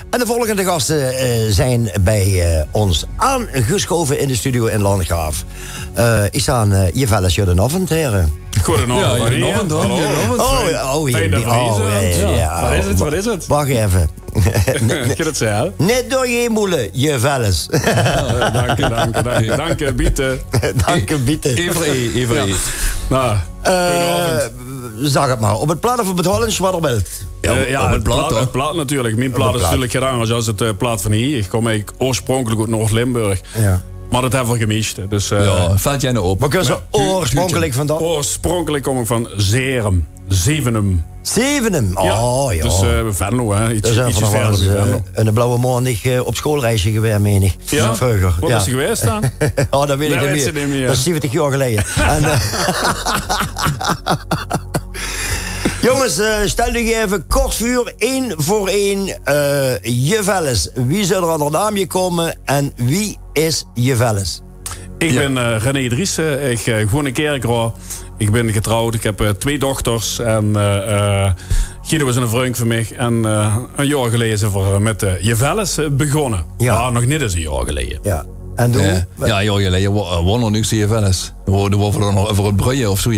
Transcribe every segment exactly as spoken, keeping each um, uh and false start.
En de volgende gasten eh, zijn bij eh, ons aangeschoven in de studio in Landgraaf. Eh, is aan eh, Jevelles, goedenavond, heren. Goedenavond. Ja, goedenavond, hoor. Hallo. Goedenavond. Oh, oh, Fijn dat je hier oh, bent. eh, Ja. ja. Wat is het, wat is het? Wacht even. Get het zelf. Net doorheen moelen, Jevelles. Dank je, dank je, dank je. Dank je, Bieten. Dank je, Bieten. Even, even. Nou, Eh, zeg het maar, op het plat of op het Hollands, wat er wilt. eh, ja, op het het plat, plat, toch? Het plat natuurlijk. Mijn Op plat het is plat. natuurlijk geen anders als het eh, plat van hier. Ik kom eigenlijk oorspronkelijk uit Noord-Limburg. Ja. Maar dat hebben we gemist. Dus eh, Ja, valt jij nou op? Waar kun je oorspronkelijk vandaan? Oorspronkelijk kom ik van Zerum. Zevenum. Zevenum. Oh, ja. Dus eh Venlo, hè. Iets, Er zijn ietsje van verder alles, bij Venlo. eh, een blauwe maandag eh, op schoolreisje geweest, meen ik. Ja? Vroeger. Wat Ja. Is er geweest dan? Oh, dat weet ik Ja, niet weet meer. ze niet meer. Dat is zeventig jaar geleden. En, eh, jongens, eh, stel u even kort voor, één voor één. Eh Jevelles. Wie zijn er aan de naam gekomen en wie is Jevelles? Ik ben eh, René Driessen, ik eh woon in Kerkrade. Ik ben getrouwd, ik heb eh, twee dochters en eh eh, Guido is een vriend van mij. En eh, een jaar geleden zijn we met eh Jevelles eh, begonnen. Ja. Ja, nog niet eens een jaar geleden. Ja. En doe? Ja, ja, joh, je leier won nog niks hier wel eens. We worden wel nog over het bruien of zo.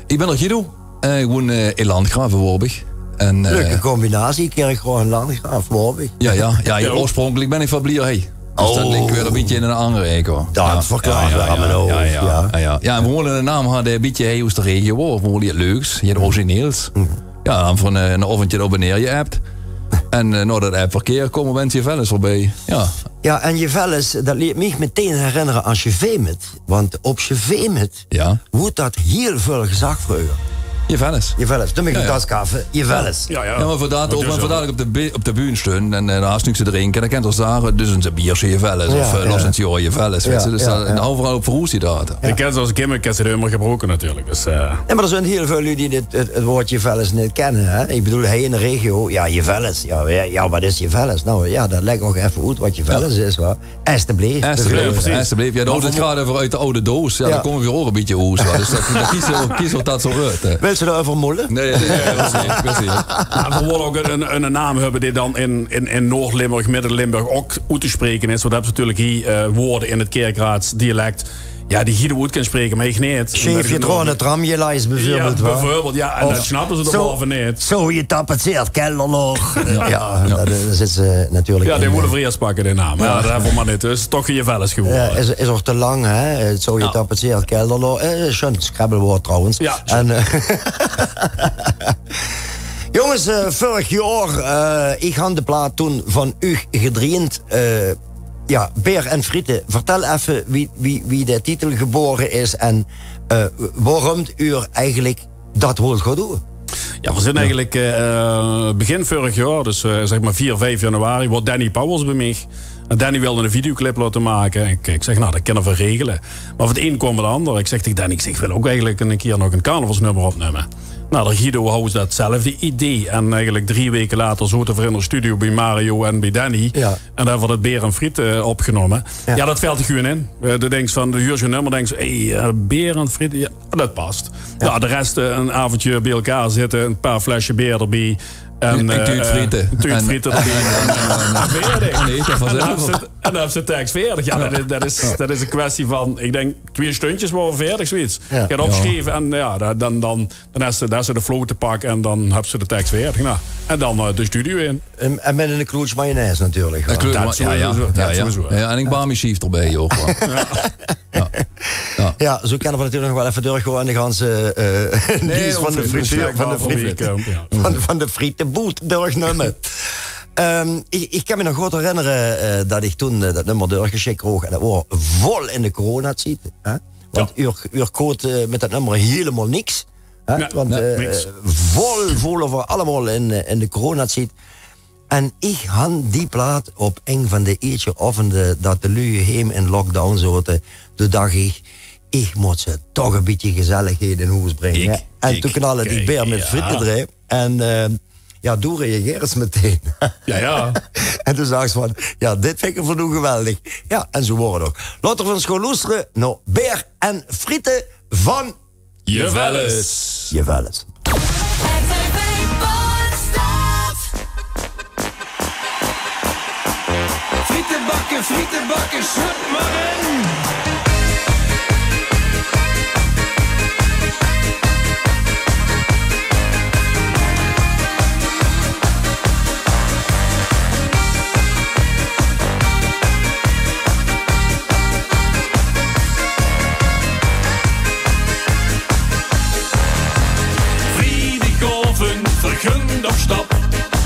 Ik ben er Guido. Eh, ik woon eh, in Landgraaf, Worburg. En, eh, Leuke combinatie, Kerkrade en Landgraaf, Worburg. Ja, ja, ja, Ja. Oorspronkelijk ben ik van Blierhei. Dus dat Oh. ligt weer een beetje in een andere eik, hoor. Dat verklaart ja, wel ja, allemaal ja, over, ja, ja. ja, ja. Ja, en we wonen in de naam had een beetje hey, hoe is de regio, of we wonen het leuks, je het origineels. Ja, dan van eh, een avondje op en neer je appt. En eh, nou, dat app verkeer komen mensen je wel eens voorbij. Ja. Ja, en Jevelles, dat liet mij meteen herinneren aan Sjevemut. Want op Sjevemut Ja. wordt dat heel veel gezag vroeger. Jevelles. Jevelles, toen ben ik Ja, een ja. tas kaffe. Jevelles. Ja, ja. Ja, maar voor dat ook, maar voor dadelijk op de, be- op de bühne staan en eh, dan hast niks te drinken, dan kan je al zeggen, dus een biertje Jevelles of Ja, eh, ja. Los een Jevelles. Ja, Weet je, dus ja, dat, ja. En overal op verroes je dat. Ik ken ze als ik in mijn kast helemaal gebroken natuurlijk. Dus, eh, Ja, maar er zijn heel veel lui die dit, het, het woord Jevelles niet kennen. Hè? Ik bedoel, hij in de regio, ja, Jevelles. Ja, ja, ja, wat is Jevelles? Nou ja, dat leg ook even uit wat Jevelles is. Hoor. Alsjeblieft. Alsjeblieft, precies. alsjeblieft. Ja, dat het gaat over uit de oude doos. Ja, Ja. Dan kom ik weer ook een beetje hoes. Dus dat, dat kies, kies wat dat zo uit. Hè. Wil je daar over mollen? Nee, nee, nee, dat is niet. Dat is niet. Maar we willen ook een, een, een naam hebben die dan in, in, in Noord-Limburg, Midden-Limburg ook uit te spreken is. Want dan hebben ze natuurlijk hier eh, woorden in het Kerkraads dialect. Ja, die Guido uit kan spreken, maar ik niet. Scheef je tronen, tram je lijst bijvoorbeeld. Ja, Wa? Bijvoorbeeld, ja, en Of dat snappen ze zo- allemaal niet. Zo je tapezeerd kelderloog. Ja, ja, dat is, is eh, natuurlijk. Ja, die een, worden eh, vrij pakken de naam. Ja, dat hebben we maar niet. Dus toch je wel eens ja, geworden. is, is ook te lang, hè? Het zo je tapezeerd kelderloog. Eh, Schön scrabblewoord trouwens. Ja. En, eh, jongens, eh, vorig jaar, eh, ik had de plaat toen van u gedreend. Eh, ja, Beer en Frieten. Vertel even wie, wie, wie de titel geboren is en eh, waarom u eigenlijk dat wilt gaan doen. Ja, we zijn eigenlijk eh, begin vorig jaar, dus eh, zeg maar vier, vijf januari, was Danny Powers bij mij. En Danny wilde een videoclip laten maken. En ik, ik zeg, nou, dat kunnen we regelen. Maar van het een kwam het ander. Ik zeg tegen Danny, ik zeg, ik wil ook eigenlijk een keer nog een carnavalsnummer opnemen. Nou, de Guido had datzelfde idee. En eigenlijk drie weken later zaten we in de studio bij Mario en bij Danny. Ja. En daar hebben we het Beer en Frieten eh, opgenomen. Ja. Ja, dat valt er gewoon in. Eh, de denkt van, de huurt je nummer, denkt ze, hey, eh, Beer en Frieten, ja, dat past. Ja, de rest eh, een avondje bij elkaar zitten, een paar flesje beer erbij. En, En eh, tuut frieten. Een tuut En- frieten erbij. En, en, en, en, Nee, dat was en dan het. hebben ze- en dan hebben ze tekst veertig. Ja, dat is, dat, is, dat is een kwestie van, ik denk, twee stuntjes waren veertig, zoiets. Ja. Ik heb opgeschreven en ja, dan, dan, dan, dan hebben ze, daar ze de flow te pakken en dan hebben ze de tekst veertig. Nou, en dan eh, de studio in. En, en met een kloets mayonaise natuurlijk. Dat Hoor. klopt, Dat maar- sowieso, ja, ja, dat ja. sowieso. Ja, en ik baam je shift erbij ook. Hoor. Nee, dienst van de hoeft niet. frieten, van de Ja, frieten, ja, ja. van, van de frietenboot doorgenomen. Ehm, ik, ik kan me nog goed herinneren eh, dat ik toen eh, dat nummer doorgeschikt kreeg. En dat was vol in de coronatijd. Hè? Want uur, uur koot eh, met dat nummer helemaal niks. Hè? Nee, Want nee, eh, niks. vol, vol over allemaal in, eh, in de coronatijd. En ik had die plaat op een van de eerste avonden dat de lui heem in lockdown zaten. Toen dacht ik, ik moet ze toch een beetje gezelligheid in huis brengen. Ik, Hè? En ik, toen knalde die ik, Beer met ja. Frieten erin. En eh, ja, toen reageerde ze meteen. Ja, ja. En toen zag ze van, ja, dit vind ik voor nu geweldig. Ja, en zo wordt het ook. Laten we eens gaan luisteren naar Beer en Frieten van Jevelles. Jevelles. RTV Botsstap. Frietenbakkers, hup maar in. Vriedigaovend, vergund op stap.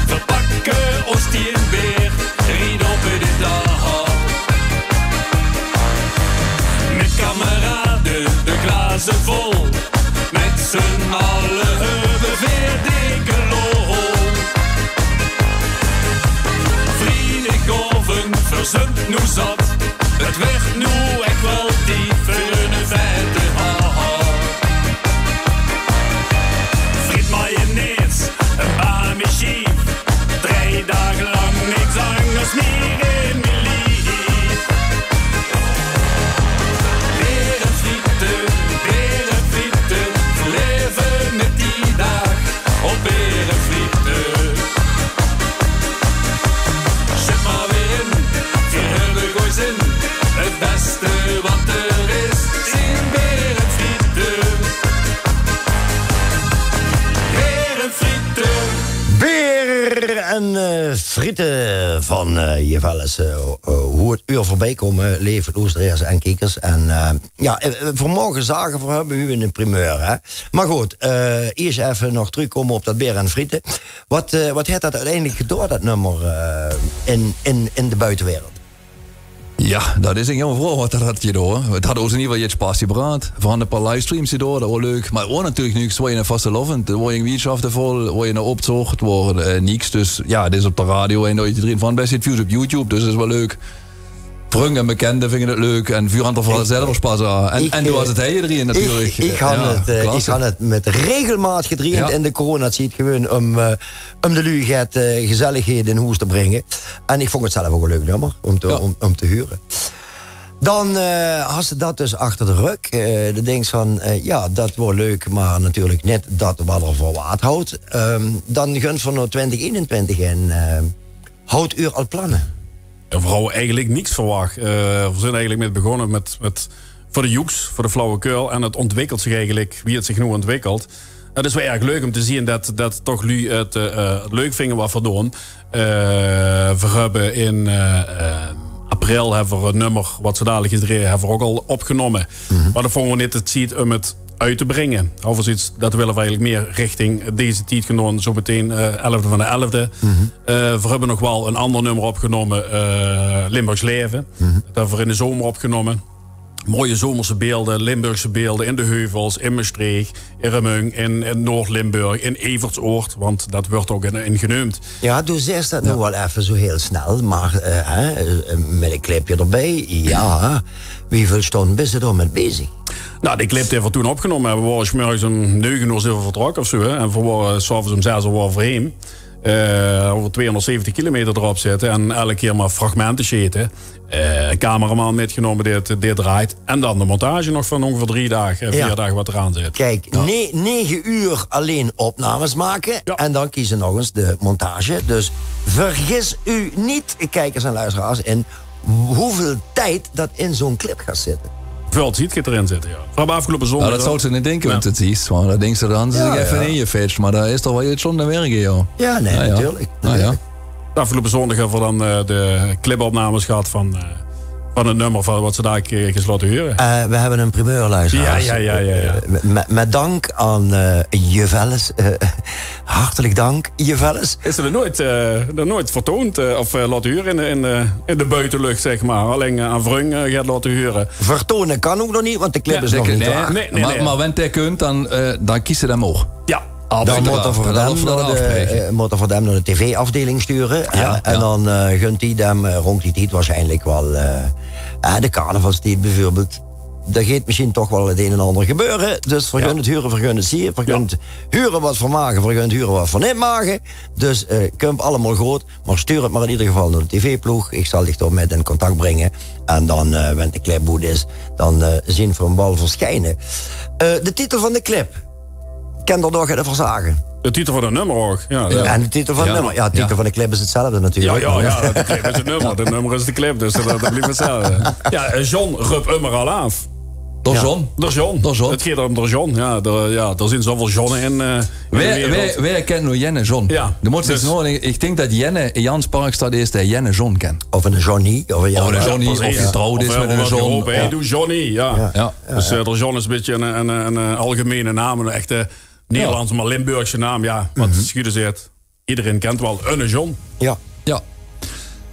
Verpakke os tien beer, ried op de dag. Met kameraden de glazen vol. Met z'n allen hebben we dikke lol. Vriedigaovend, verzund noe zat. Het werd noe echt wel tijd voor een vette hap. Friet mayonaise, een bami schief. Drie dagen lang niks anders meer in mijn lief. Berenfrieten, berenfrieten, leven met die dag op berenfrieten. Zet maar weer in, we hebben gooi zin. Het beste wat er is, zien berenfrieten. Berenfrieten. Beer en eh, frieten van eh Jevelles. Eh, eh, hoe het uur voorbij komen, leve loesteraars en kiekers. En eh, ja, eh, vanmorgen zagen we, hebben we een primeur, hè. Maar goed, eh eerst even nog terugkomen op dat beer en frieten. Wat, eh, wat heeft dat uiteindelijk gedaan, dat nummer, eh, in, in, in de buitenwereld? Ja, dat is een jonge vrouw wat dat had gedaan. Het had ons in ieder geval iets passie braad. We hadden een paar livestreams gedaan, dat was leuk. Maar het was natuurlijk niks. Waar je een vastelovend, waar je een wierschaft vol, waar je een optocht, waar eh, niks. Dus ja, dit is op de radio en dat je erin van best zit views op YouTube, dus dat is wel leuk. Vrienden en bekenden vinden het leuk en vuur aan de zelf pas aan. En, en toen was het hij erin natuurlijk. Ik, ik, had het, eh, ik had het met regelmaat gedreigd in de coronatijd gewoon om, eh, om de lui get eh, gezelligheid in hoes te brengen. En ik vond het zelf ook een leuk nummer om te, om, om te huren. Dan eh had ze dat dus achter de rug. Eh de denkt van, eh, ja, dat wordt leuk, maar natuurlijk net dat wat er voor waard houdt. Ehm, dan gunt voor nog twintig eenentwintig en eh houdt u al plannen? En we houden eigenlijk niks verwacht. Eh, we zijn eigenlijk met begonnen met, met voor de joeks, voor de flauwekul. En het ontwikkelt zich eigenlijk, wie het zich nu ontwikkelt. Het is wel erg leuk om te zien dat, dat toch lui het eh, eh, leuk vinden wat we doen. Eh, we hebben in eh, eh, april hebben we een nummer wat ze dadelijk gedreven hebben we ook al opgenomen. Maar dat vonden we niet het ziet om het uit te brengen. Overigens, dat willen we eigenlijk meer richting deze tijd gaan doen. Zo meteen eh elfde van de elfde. Eh, we hebben nog wel een ander nummer opgenomen, eh, Limburgs Leven. Dat hebben we in de zomer opgenomen. Mooie zomerse beelden, Limburgse beelden in de heuvels, in Mestreech, in Remunj, in, in Noord-Limburg, in Evertsoord, want dat wordt ook in, in geneumd. Ja, doe zegt dat nu wel even zo heel snel, maar eh, hè, eh, met een clipje erbij, ja. Wie veel stond bist je er met bezig? Nou, de clip die we toen opgenomen hebben, was 's morgens om negen uur zoveel vertrokken of zo. Hè. En we waren 's avonds om zes uur waren we heen. Eh, over tweehonderdzeventig kilometer erop zitten en elke keer maar fragmenten scheten. Eh, een cameraman metgenomen die het, die het draait. En dan de montage nog van ongeveer drie dagen, eh, vier dagen wat eraan zit. Kijk, ne- negen uur alleen opnames maken en dan kiezen nog eens de montage. Dus vergis u niet, kijkers en luisteraars, in hoeveel tijd dat in zo'n clip gaat zitten. Veel tijd gaat erin zitten, ja. We hebben afgelopen zondag... Nou, dat zou ze niet denken, want het is, maar dat denkt ze dan, ze zich even in je fetch, maar daar is toch wel iets zonder werken, joh. Ja, nee, natuurlijk. Ah, ja. Afgelopen zondag hebben we dan eh, de clipopnames gehad van, eh, van het nummer van wat ze daar eh, gesloten huren. Eh, we hebben een primeur, luisteraars. Ja, ja, ja, ja, ja. Eh, met, met dank aan eh Jevelles. Eh, hartelijk dank, Jevelles. Is er nog nooit, eh, nog nooit vertoond eh, of eh, laten huren in, in, eh, in de buitenlucht, zeg maar. Alleen eh, aan Vrung eh, gaat laten huren. Vertonen kan ook nog niet, want de clip is nog niet klaar. Nee, nee, maar, nee. Maar wanneer hij komt, dan, eh, dan kiezen ze hem ook. Ja. Dan moet er voor hem naar de, eh, moet er voor hem naar de tv-afdeling sturen. Hè? En dan eh, gunt die hem eh, rond die tijd waarschijnlijk wel eh, eh, de carnavalstijd bijvoorbeeld. Daar gaat misschien toch wel het een en ander gebeuren. Dus vergun het huren, vergun het zien. Vergun het huren wat we maken, vergun het huren wat we niet maken. Dus eh kump allemaal goed. Maar stuur het maar in ieder geval naar de tv-ploeg. Ik zal dich door met in contact brengen. En dan, eh wanneer de clip goed is, dan eh zien we hem wel verschijnen. Eh, de titel van de clip. Kan er nog even voor zagen? De titel van 't nummer ouch. Jao, en de titel van 't nummer. Jao, de titel van de clip is 'tzelfde natuurlik. Jao, jao, de clip is 't nummer. 't Nummer is de clip, dus dat, dat blief 'tzelfde. Jao, eh, John, Rup ummer alaaf. D'r John. D'r John. 't Geit d'r um d'r John. Jao, d'r, jao, d'r zien zoväöl Johnne in, eh, in de wereld. Wae kint noe jenne John? Jao, de mót dus noe, ich dink dat jenne in Jans Parkstad is dae jenne John kint. Of 'ne Johnny, of 'ne Johnny, of getrouwd is mit 'ne John. Hey, doe Johnny, jao. Dus, eh, d'r John is 'n bietje 'n, 'n, 'n, eh, algemeine naam, 'n echte Nederlandse, mer Limburgse naam, jao. Want sjuud is 't, ederein kint waal 'ne John. Jao.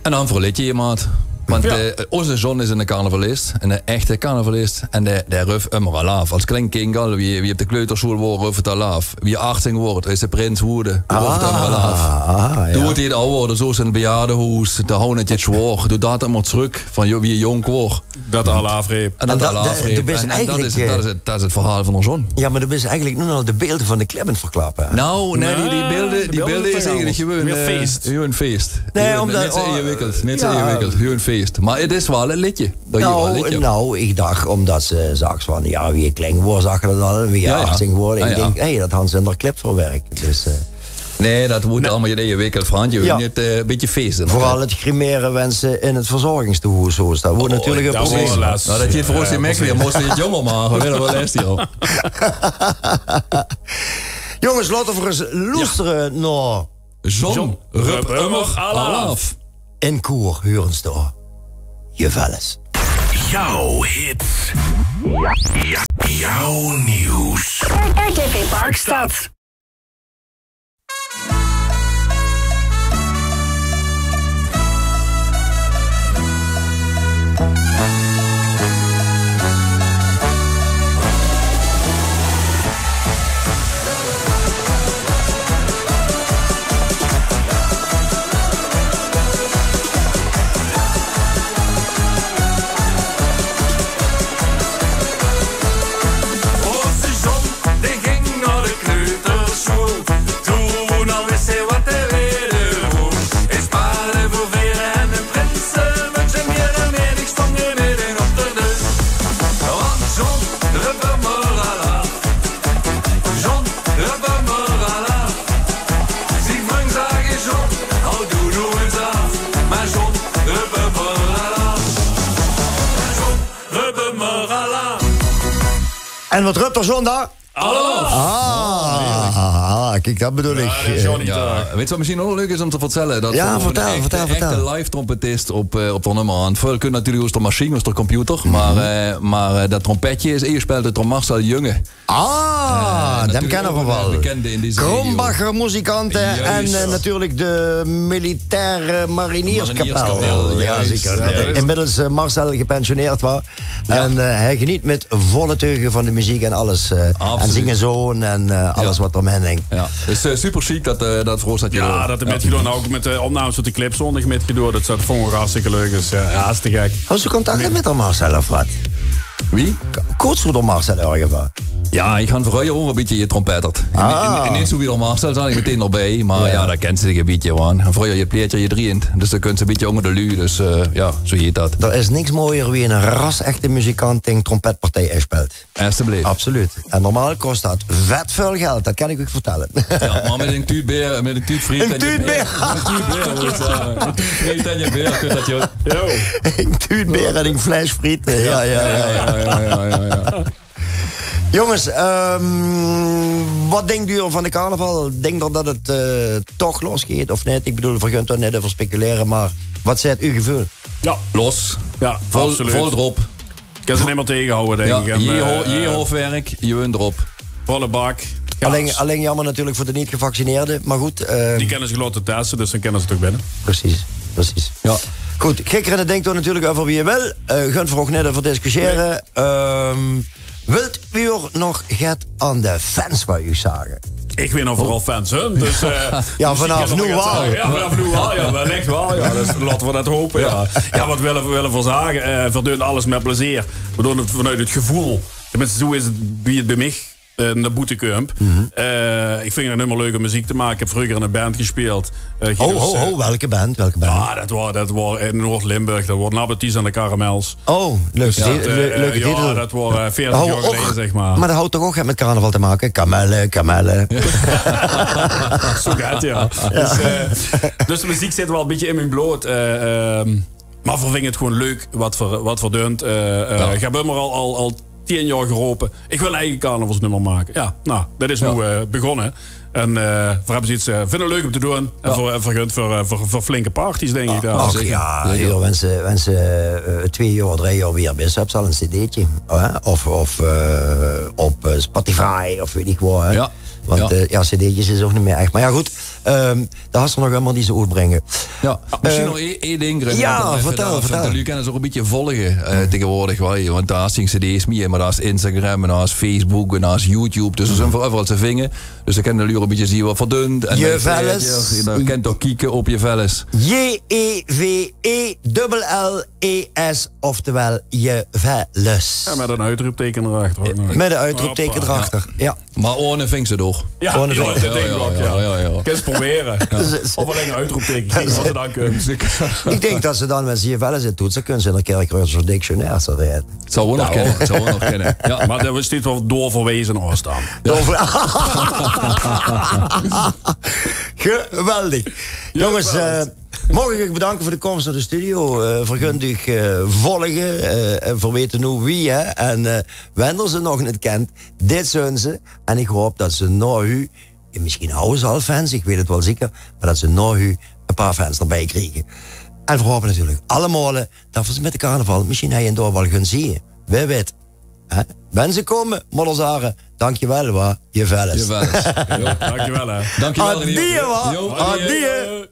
En dan veur e leedje, maat. Want, eh, ózze John is 'ne carnavalist, 'ne echte carnavalist. En dae, dae rup ummer alaaf. Es klein kindj al, wie, wie op de kleutersjoel woor, rup 't alaaf. Wie achttieën woort, is de prins woorde, rup 't ummer alaaf. Doe woort 'r awwer, zoe is 'n bejaardehoes, de houw 't zwoor. Doe dat ummer trök, van joh, wie jónk woor. Dat alaaf reep. En dat alaaf reep. En, en dat is, eh, dat is 't, dat is 't verhaol van d'r John. Jao, mer doe bis eigelik noe al de beelder van de clip aan 't verklappe, hè? Nou, nae, die, die beelder, die beelder is eigelik gewoon, eh, gewoon fees. Nae, ómdat, neet zoe ingewikkeld, neet zoe ingewikkeld. Gewoon fees. Mer 't is waal e leedje. Nou, ich dach, ómdat ze zags van, jao, wie ich klein woor, zag ich dat al, wie ich achttieën woor. Ich dink, hé, dat han ze in d'r clip verwerk. Dus, eh, Nae, dat mót allemaol in eige winkel, Frantje. Jao. Neet, eh, e bietje fees, inderdaad. Veural 't cremere wens se in 't verzorgingstehoes zits. Dat woort natuurlik e probleem. Precies. Nou, dat geit veur ós neet mekkelik. Mós se 't jónger make, veer wille waal les, joh. Jónges, laote v'r ins loestere nao John Rup Ummer Alaaf. In koer, huur ins door. Jawel ins. Jouw hits. Jouw nieuws. R T V Parkstad. Dee ging nao de kleutersjoel. Toen al wis 'r wat 'r weure wool. Is pade veur veure en 'n prinsemötsje, mieër dan neet, ich stóng d'r midden op de deur. Want John, Rup Ummer Alaaf. John, Rup Ummer Alaaf. Zien vrung zag: John, haw doe noe ins aaf. Mer John, Rup Ummer Alaaf. John, Rup Ummer Alaaf. En wat rup d'r John dan? Alaaf! Ah, kiek, dat bedoel ich. Jao, wèts se wat mesjien ouch nog leuk is óm te vertèlle? Dat v'r 'n echte, echte live-trompetist op, eh, op d'r nummer hant. Väöl kinne natuurlik oet d'r mesjien, oet d'r computer. Mer, eh, mer, eh, dat trompetje is ingesjpeeld door Marcel Junge. Ah, dae kènne v'r waal. Krombacher muzikant en, eh, natuurlik de militaire marinierskapel. Jao, zeker. Inmiddels, eh, Marcel gepensioneerd, wa? En, eh, hae geneet mit volle teuge van de meziek en alles, eh, en ziene zoon en, eh, alles wat d'r omhaer hingk. Jao, 't is, eh, super sjiek dat, eh, dat v'r ós dat... Jao, dat haet 'r mitgedoon. Ouch mit de opnames veur de clip zóndig mitgedoon. Dat, dat vónj ich hartstikke leuk. Dus, eh, jao, is te gek. Haws se contact mit d'r Marcel of wat? Wie? Koets veur d'r Marcel örges? Jao, ich han vreuger ouch e bietje getrompetterd. Ah. Neet zoe wie d'r Marcel, zaot ich metein d'rbie. Mer jao, dat kins se e bietje, man. En vreuger je pleetje, je drieënt. Dus dan kins se e bietje ónger de luuj. Dus, eh, jao, zoe geit dat. D'r is niks mooier wie 'ne ras-echte muzikant taenge 'n trompetpartij insjpeelt. Estebleef. Absoluut. En normaal kos dat vet väöl geld, dat kan ich uch vertèlle. Jao, mer mit 'n tuut beer, mit 'n tuut friet en je beer. 'N tuut beer, mót ich zègke. 'n Tuut friet en je beer, kint dat, joh. 'n Tuut beer en 'n flesj friet. Jao, jao, jao. Jónges, ehm, wat dinkt geer van de carnaval? Dinkt geer dat 't, eh, toch losgeit of neet? Ich bedoel, v'r gaon d'r neet euver speculere, mer wat zaet uch geveul? Jao, los. Jao, absoluut. Vol drop. Kins se neet mieër taengehawwe, dink ich. Jao, en, eh, hoofwerk, gewoon drop. Volle bak. Allein, allein jaomer natuurlik veur de neet-gevaccineerde, mer good, eh, die kinne zich laote teste, dus dan kinne ze toch binne. Precies, precies. Jao. Good, geer kint d'r dinke natuurlik euver wie geer wilt. Eh, gaon v'r ouch neet euver discussiëre. Ehm, wilt geer nog get aan de fans van uch zègke? Ich weit nog veural fans, hè? Dus, eh, jao, vanaaf noe waal. Jao, vanaaf noe waal, jao, wellich waal, jao. Dus laote v'r dat hope, jao. Jao, wat wille v'r, wille v'r zègke? Eh, v'r doon alles mit plezeer. V'r doon 't vanoet 't geveul. Tenminste, zoe is 't wie 't bie mich eh, nao boete kump. Eh, ich vinj 't neet mie leuk um meziek te make. Ich höb vreuger in ein band gespeeld. Eh, Guido, ho, ho, eh, ho, welke band? Welke band? Ja, det waor, det waor in Noord-Limburg. Det waor Nabeties en de Karamels. Oh, leuk. Dus det, eh, leuke titel. Ja, det waor, eh, veertig jaor geleje, zeg maar. Maar det haet toch ouch get mit carnaval te make? Kamelle, kamelle. Zo geit 't, ja. Dus, eh, dus de meziek zit waal ein bietje in mien blood. Eh, ehm, Maar veer vinge 't gewoon leuk wat veer, wat veer doon. Eh, eh, ich höb ummer al, al, al tien jaor gerope: ich wil ein eige carnavalsnummer make. Ja, nou, det is noe, eh, begós. En, eh, veer höbbe zoeiets, eh, vinge 't leuk um te doon. En veer, veer gunt veur, eh, veur, veur flinke parties, dink ich. Ach, ja, joh, wens se, wens se, eh, twee jaor, drie jaor weer bis, höbs se al ein cd'tje, hè? Of, of, eh, op, eh, Spotify, of weit ich waat, hè? Ja. Want, eh, ja, cd'tjes is ouch neet mie ech. Maar ja, good, ehm, dao höbs se nog ummer die se oetbringe. Ja, mesjien nog ein, ein ding, René, ja, vertèl, vertèl. Luuj kinne ze ouch ein bietje volge, eh, taengewoordig, want dao is gein cd's mie, maar dao is Instagram en dao is Facebook en dao is YouTube. Dus ze zeen euveral te vinge. Dus dan kinne de luuj ein bietje zeen wat veer doon. En Jevelles. Dao kinne ze ouch kieke op Jevelles. J E V E L L E S, oftewel Jevelles. Ja, mit ein oetroepteike d'rachter ouch nog. Mit ein oetroepteike d'rachter, ja. Maar ohne vinks se 't ouch. Ja, det dink ich ouch, ja. Kins probere. Of allein ein oetroepteike. Kieke wat se dan kuns. Ich dink det se dan, wens se Jevelles intoets, dan kuns se in de Kirchröadsjer dictionair zeen. 't Zou waal nog kinne. 't Zou waal nog kinne. Ja. Maar det steit waal doorverweze, hoor, dan. Doorver- Geweldig. Jónges, eh, maag ich uch bedanke veur de kóms nao de studio. Eh, veer gunt uch, eh, volge, eh, en veer weite noe wie, hè. En, eh, wen d'r ze nog neet kint, dit zeen ze. En ich haop det ze nao uch, mesjien hawwe ze al fans, ich weit 't waal zeker, maar det ze nao uch ein paar fans d'rbie kriege. En veer haope natuurlik allemaol, eh, det veer ze mit de carnaval mesjien hie en dao waal gaon zeen. Wae weit. Hè? Wen ze kómme, mót ich zègke, dankjewel, wa. Jevelles. Jevelles. Jo, dankjewel, hè. Dankjewel, René. Adieë, wa. Jo, adieë. Adieë.